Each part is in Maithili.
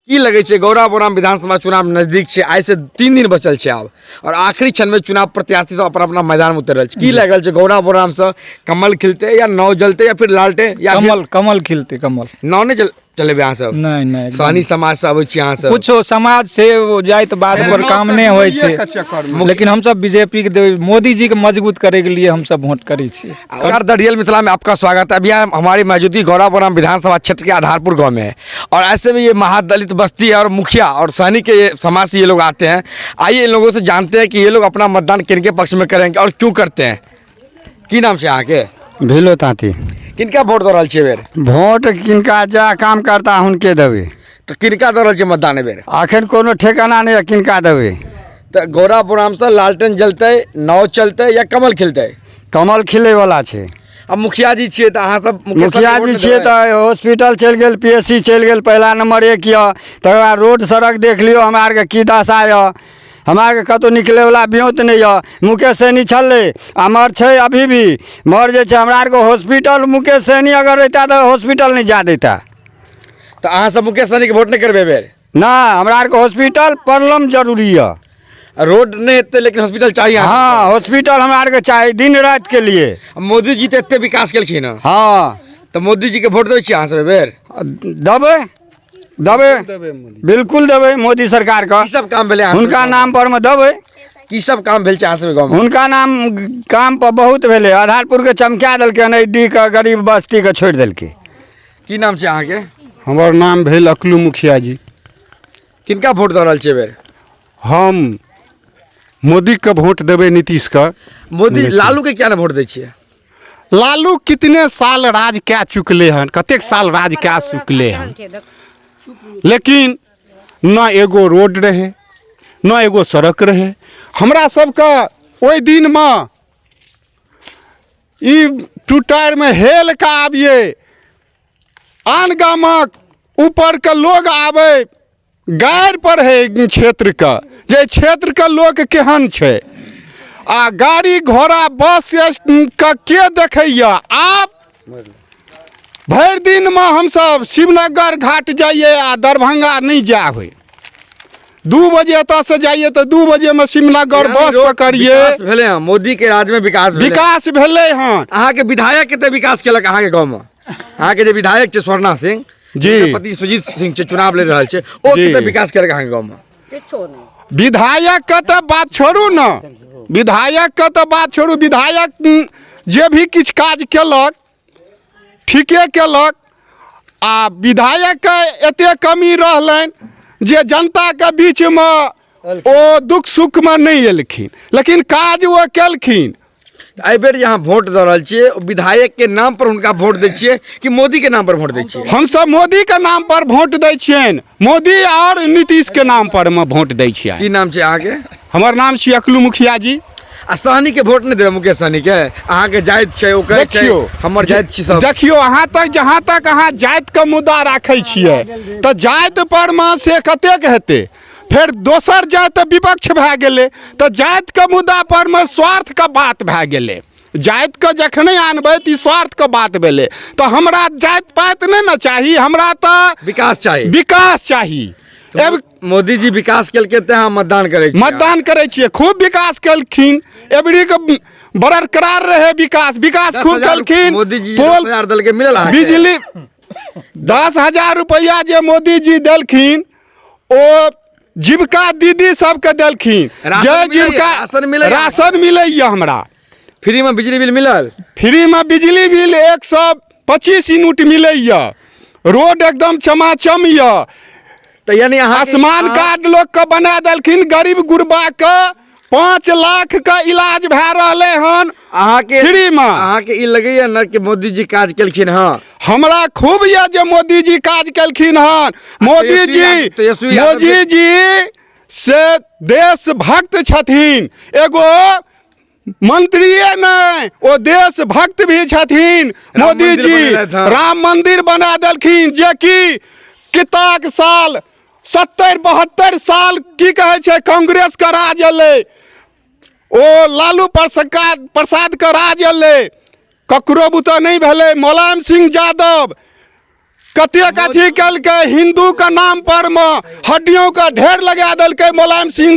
की लगै छै, गौड़ाबौराम विधानसभा चुनाव नजदीक छै, आइ से 3 दिन बचल छै आब, और आखिरी क्षण में चुनाव प्रत्याशी सब अपना अपना मैदान में उतर रहल छै। की लागि रहल छै, गौड़ाबौराम से कमल खिलते या नाव जलते या फिर लालटेन या कमल? कमल खिलते, कमल। नाव नहि चलेबै अहाँ सब? नहीं नहीं। सहनी समाज से अबै छी अहाँ सब? कुछो समाज से वो जाइत बात पर काम नहीं होइ छै, लेकिन हमसब बीजेपी के देबै, मोदी जी के मजबूत करे के लिए हमसब वोट करै छियै। नमस्कार, द रियल मिथिला में आपका स्वागत है। अभी हम हमारी मौजूदगी गौड़ाबौराम विधानसभा क्षेत्र के आधारपुर गांव में है और ऐसे में ये महादलित बस्ती है और मुखिया और सहनी के ये समाज से ये लोग आते हैं। आइए इन लोगों से जानते हैं कि ये लोग अपना मतदान किनके पक्ष में करेंगे और क्यों करते हैं। की नाम छै अहाँके? भेलो ताँती। किनका वोट दऽ रहल छियै बेर? वोट किनका जा काम करता हुनके देबै। तऽ किनका दऽ रहल छियै मतदान एहि बेर? अखन कोनो ठेकाना नहि यऽ किनका देबै। तऽ गौड़ाबौरामसँ लालटेन जलतै, नाव चलतै या कमल खिलतै? कमल खिलैवला छै। आ मुखिया जी छियै तऽ अहाँ सब मुखिया जी छियै तऽ हॉस्पिटल चलि गेल, पी एस सी चलि गेल, पहिला नंबर 1 यऽ। तकर बाद रोड सड़क देख लियौ, हमरा आरके की दशा यऽ, हमरा आरके कतहु निकलैवला ब्योंत नहि यऽ। मुकेश सहनी छलै, अमर छै अभी भी, मगर जे छै हमरा आरके हॉस्पिटल मुकेश सहनी अगर रहिता तऽ हॉस्पिटल नहि जाय दैता। तऽ अहाँ सब मुकेश सहनीके वोट नहि करबै एहि बेर? नहि, हमरा आरके हॉस्पिटल प्रॉब्लम जरूरी यऽ। रोड नहि हेतै लेकिन हॉस्पिटल चाही? हँ, हॉस्पिटल हमरा आरके चाही दिन रातिके लिए। मोदी जी तऽ एते विकास केलखिन हँ। हँ। तऽ मोदी जी के वोट दै छियै अहाँ सब एहि बेर? देबै, देबै, बिल्कुल देबै मोदी सरकारके। की सब काम भेलै अहाँ हुनका नाम पर मे देबै। की सब काम भेल छै अहाँ सबके गाँवमे? हुनका नाम काम पर बहुत भेलै, आधारपुरके चमका देलकै हन, एहि डीहके गरीब बस्तीके छोड़ि देलकै। की नाम छै अहाँके? हमर नाम भेल अकलू मुखिया जी। किनका वोट दऽ रहल छियै एहि बेर? हम मोदीके वोट देबै, नीतीशके। मोदी, लालू के किया नहि वोट दै छियै? लालू कितने साल राज कए चुकले हन, कतेक साल राज कए चुकले हन, लेकिन न एगो रोड रहे न एगो सड़क रहे। हमरा सबके ओहि दिनमे ई टू टायरमे हेल कऽ आबियै, आन गामक ऊपरके लोग आबै, गारि पर है क्षेत्रके, जे क्षेत्रके लोक केहन छै, आ गाड़ी घोड़ा बस के के देखैया। आब भरि दिनमे हमसब शिवनगर घाट जाइए आ दरभंगा नहि जा होइ। 2 बजे एतऽसँ जाइए तऽ 2 बजेमे शिवनगर बस पकड़िए। विकास भेलै हँ मोदी के राज में, विकास भेलै। विकास भेलै हँ। अहाँके विधायक कते विकास केलक अहाँके गाँवमे? अहाँके जे विधायक छै स्वर्णा सिंह जी, हुनकर पति सुजीत सिंह छै, चुनाव लड़ि रहल छै, ओ जी। कते विकास केलक अहाँके गाँवमे? विधायक के तऽ बात छोड़ू ने, विधायक के तऽ बात छोड़ू। विधायक जे भी किछु काज केलक ठीके केलक, आ विधायकके एतेक कमी रहलनि जे जनताके बीचमे ओ दुख सुखमे नहि एलखिन, लेकिन काज ओ केलखिन। एहि बेर जे अहाँ वोट दऽ रहल छियै, ओ विधायक के नाम पर हुनका वोट दै छियै कि मोदी के नाम पर वोट दै छियै? हमसब मोदीके नाम पर वोट दै छियनि, मोदी आओर नीतीशके नाम पर मे वोट दै छियनि। की नाम छै अहाँके? हमर नाम छी अकलू मुखिया जी। आ सहनी के वोट नहि देबै? मुकेश सहनी के, अहाँके जाति छै, ओ कहै छै देखियौ हमर जाति छी सब। देखियौ, अहाँ तक जहाँ तक अहाँ जातिके मुद्दा राखै छियै तऽ जाति पर मे से कतेक हेतै, फेर दोसर जाति विपक्ष भए गेलै, तऽ जातिके मुद्दा पर मे स्वार्थके बात भए गेलै। जातिके जखने आनबै तऽ ई स्वार्थके बात भेलै, तऽ हमरा जाति पाति नहि ने चाही, हमरा तऽ विकास चाही। विकास चाही। अब मोदी जी विकास केलकै तें अहाँ मतदान करै छियै? मतदान करै छियै। खूब विकास केलखिन, एबरी के बरकरार रहे विकास, विकास दस खूब हजार केलखिन। मोदी जी पोल 10,000 देलकै, मिलल अहाँके? बिजली 10,000 रुपैआ जे मोदी जी देलखिन ओ जीविका दीदी सबके देलखिन। राशन जे मिलैया? जीविका राशन मिलैया? राशन मिलैया हमरा। फ्री में बिजली बिल मिलल? फ्री में बिजली बिल 125 यूनिट मिलैया, रोड एकदम चमाचम यऽ। तऽ यानी अहाँ आयुष्मान कार्ड लोक के बना देलखिन, गरीब गुरबा के 5 लाख के इलाज भए रहलै हन अहाँके फ्री मे। अहाँके ई लगैया ने कि मोदी जी काज केलखिन हँ? हमरा खूब यऽ जे मोदी जी काज केलखिन हन। मोदी तेजस्वी जी यादव- तेजस्वी यादव मोदी जी से देशभक्त छथिन, एगो मंत्रिये नहि ओ देशभक्त भी छथिन। राम मोदी मंदिर जी बनेलथि हँ। राम मंदिर बना देलखिन, जेकि किताक साल 70-72 साल की कहै छै कांग्रेसके राज एलै, ओ लालू प्रसादके राज एलै, ककरो बुते नहि भेलै। मुलायम सिंह यादव कतेक अथी केलकै हिन्दूके नाम पर मे हड्डियों के ढेर लगा देलकै। मुलायम सिंह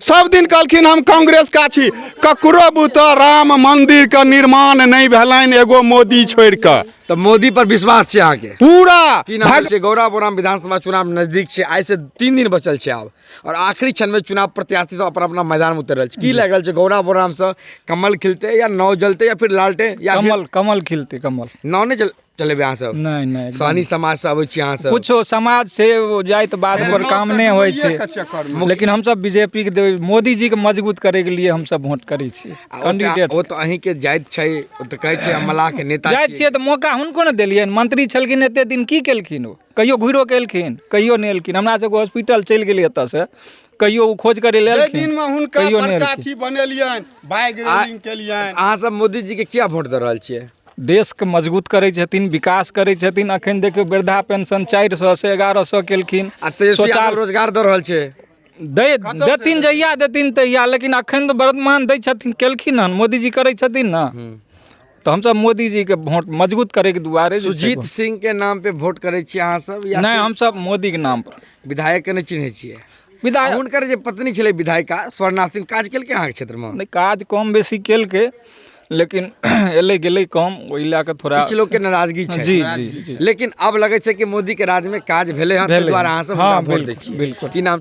सब दिन कहलखिन हम कांग्रेस का छी, ककरो बुते राम मंदिर के निर्माण नहि भेलनि एगो मोदी छोड़ि कऽ। तऽ मोदी पर विश्वास छै अहाँके पूरा। की नाम छै? गौराबोराम विधानसभा चुनाव नजदीक छै, आइ से 3 दिन बचल छै आब, और आखिरी क्षण में चुनाव प्रत्याशी सब अपन अपना मैदान में उतर रहल छै। की लागल छै, गौराबोराम से कमल खिलते या नाव जलते या फिर लालटे या फिर कमल, कमल खिलते, कमल। नाव नहि चलेबै अहाँ सब? नहि नहि, एकदम। सहनी समाज से अबै छी अहाँ सब? कुछो समाज से वो जाइत बात पर काम नहि होइ छै, लेकिन हमसब बीजेपी के देबै। मोदी जी के मजबूत करे के लिए हमसब वोट करै छियै। आ ओ तऽ- कैंडिडेट ओ तऽ अहींके जाइत छै, ओ तऽ कहै छै हम मलाह के नेता जाइ छियै तऽ मौका हुनको ने देलियनि। मंत्री छलखिन एते दिन, की केलखिन ओ? कहियो घुरो के एलखिन? कहियो नहि एलखिन। हमरा सबके हॉस्पिटल चलि गेलै एतऽसँ, कहियो ओ खोज करै लए जाहि एलखिन? दिनमे हुनका कहियो नहि बड़का एलखिन। अथी बनेलियनि, बाइक रेलिंग केलियनि। अहाँ सब मोदी जी के किया वोट दऽ रहल छियै? देशके मजबूत करै छथिन, विकास करै छथिन। अखन देखियौ, वृद्धा पेंशन 400 से 1100 केलखिन। आ तेजस्वी यादव शौचालय रोजगार दऽ रहल छै। दै देथिन, जहिया देथिन तहिया, लेकिन अखन तऽ वर्तमान दै छथिन, केलखिन हन, मोदीजी करै छथिन ने, तऽ हमसब मोदीजीके वोट मजबूत करैके दुआरे जे छै सुजीत सिंह के नाम पे वोट करै छियै अहाँ सब या नहि, हमसब मोदीके नाम पर। विधायक के नहि चिन्है छियै? विधायक हुनकर जे पत्नी छलै विधायिका स्वर्णा सिंह, काज केलकै अहाँके क्षेत्रमे? नहि, काज कम बेसी केलकै, लेकिन एलै गेलै कम, ओहि लए कऽ थोड़ा किछु लोकके नाराजगी छै। जी जी जी। लेकिन अब लगै छै कि मोदी के राज में काज भेलै हँ, ताहि भेलै। दुआरे अहाँ सब हँ, हुनका वोट दै बिल्कुल, छियै। बिल्कुल। की नाम?